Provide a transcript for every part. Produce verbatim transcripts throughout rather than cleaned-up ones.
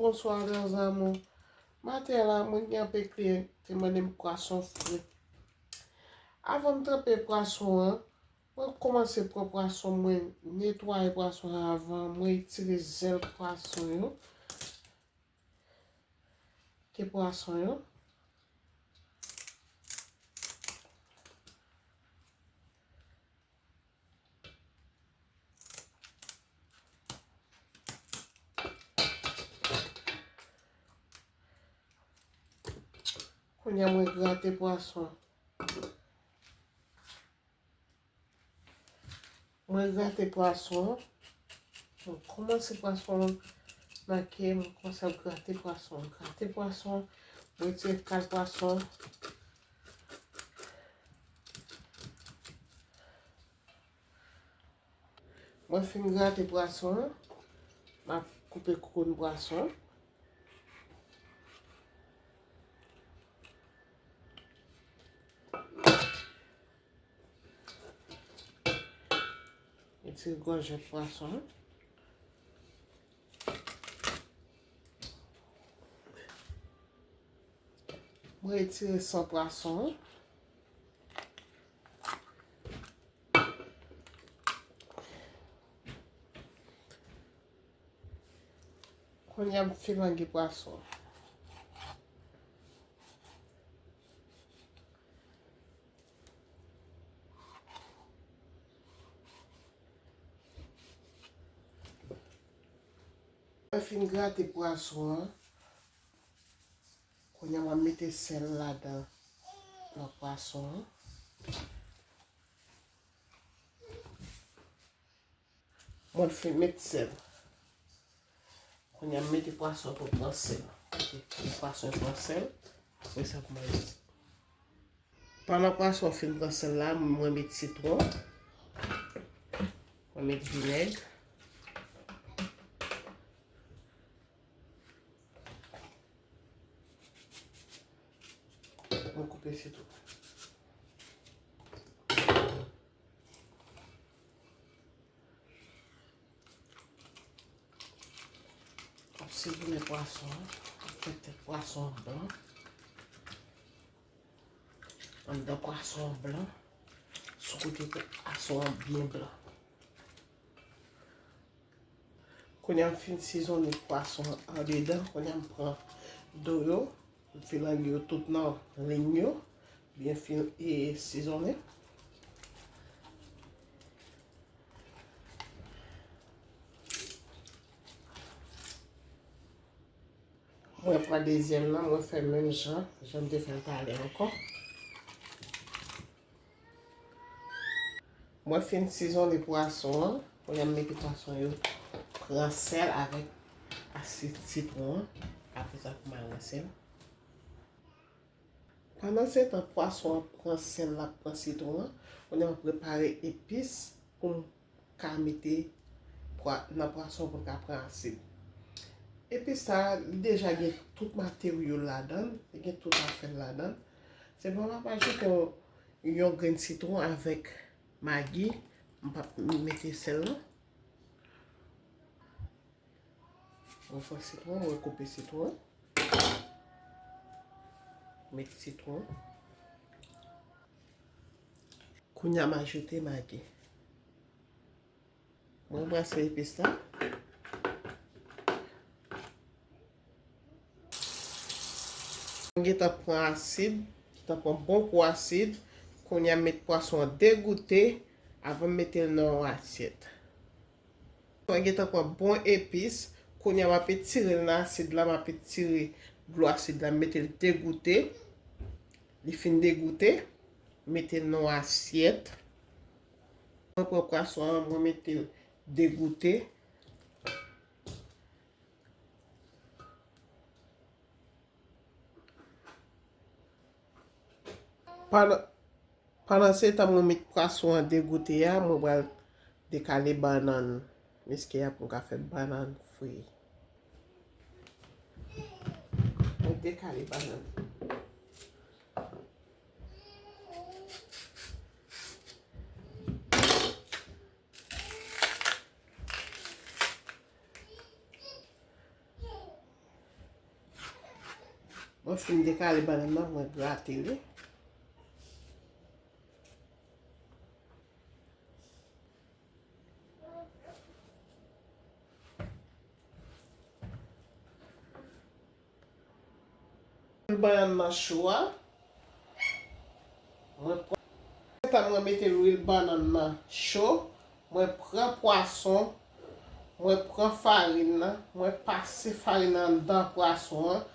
Bonswa, gran zanmi. Maten la, mwen gen anpil kliyan ki te mande m pwason fri. Avan m tranpe pwason an, mwen kòmanse pran pwason, mwen netwaye pwason an avan, mwen retire zèl pwason yo. Ke pwason yo. Kounye a mwen grate pwason. Mwen grate pwason. Mwen kòmanse pwason nan ke, mwen kòmanse ap grate pwason. Grate pwason, mwen retire kal pwason. Mwen fin grate pwason an, m ap koupe koukoun pwason. Retire gòjèt pwason. Mwen retire san pwason. Kounye a m filange pwason. Mwen fin grate pwason an. Kounye a mwen mete sèl ladan nan pwason an. Mwen fin met sèl. Kounye a m mete pwason pou pran sèl. Pou pwason pran sèl. Apre sa pou manje. Pandan pwason fin pran sèl la, mwen met sitwon. Mwen met vinèg. Mwen koupe sitwon. Ap sizone pwason an. Ap fè tèt pwason an blan. Anndan pwason an blan. Sou kote pwason an byen blan. Kounye a m fin sizone pwason an andedan. Kounye a m pran do yo. M filange yo tout nan liy yo. Byen fin e sizone. Mwen pran dezyèm nan, mwen fè menm jan, jan m te fè l talè ankò. Mwen fin sizone pwason an, kounye a m mete pwason yo pran sèl avèk asid sitwon an. Apre sa pou m al rense l. Pandansetan, pwason an pran sèl, l ap pran sitwon an, kounye a m ap prepare epis pou m ka mete pwa-, nan pwason pou l ka pran asid. Epis sa a, li deja gen tout materyo l ladan l, li gen tout afè l ladan l. Senpleman, m ap ajoute yon, yon grenn sitwon avèk magi, m p ap mete sèl la. Mwen pran sitwon, mwen koupe sitwon. Met sitwon. Kounye a m ajoute magi. Mwen brase epis la. Mwen gentan pran asid, gentan pran bon kou asid. Kounye a m met pwason an degoute avan m mete l nan yon asyèt. Mwen gentan pran bon epis. Kounye a m ap etire l nan asid la, m ap etire dlo asid la, m mete l degoute. Li fin degoute, mete l nan yon asyèt. Mwen pran pwason an, mwen mete l degoute. Pandan, pandansetan mwen met pwason an degoute a, mwen pral dekale bannann miske a pou m ka fè bannann fri. Mwen dekale bannann. Mwen fin dekale bannann nan, mwen grate li. Bannann nan cho a. Mwen pran, tan mwen mete lwil bannann nan cho, mwen pran pwason, mwen pran farin nan, mwen pase farin nan anndan pwason an,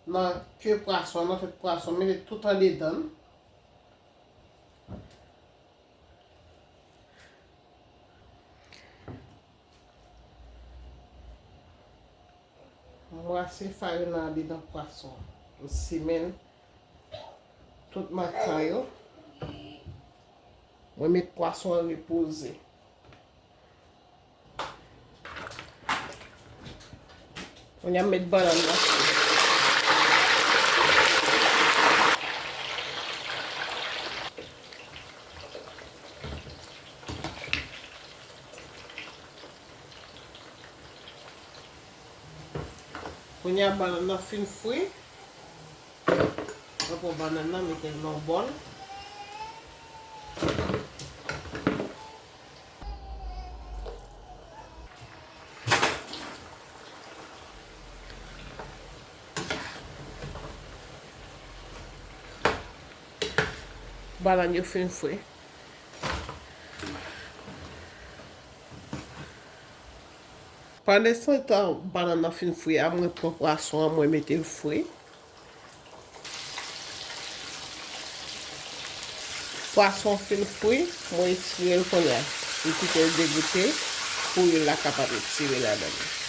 nan ke pwason an, nan tèt pwason, mete tout andedan l. M brase farin nan andedan pwason. M simen l tout maten yo. Mwen met pwason an repoze. Kounye a m met bannann nan. Kounye a bannann nan fin fri. Mwen pran bannann nan, mete l nan bòl. Bannann yo fin fri. Pandansetan bannann nan fin fri a, mwen pran pwason an, mwen mete l fri. Pwason fin fri, mwen etire l kounye a. M kite l degoute pou lwil la kapab etire ladan l.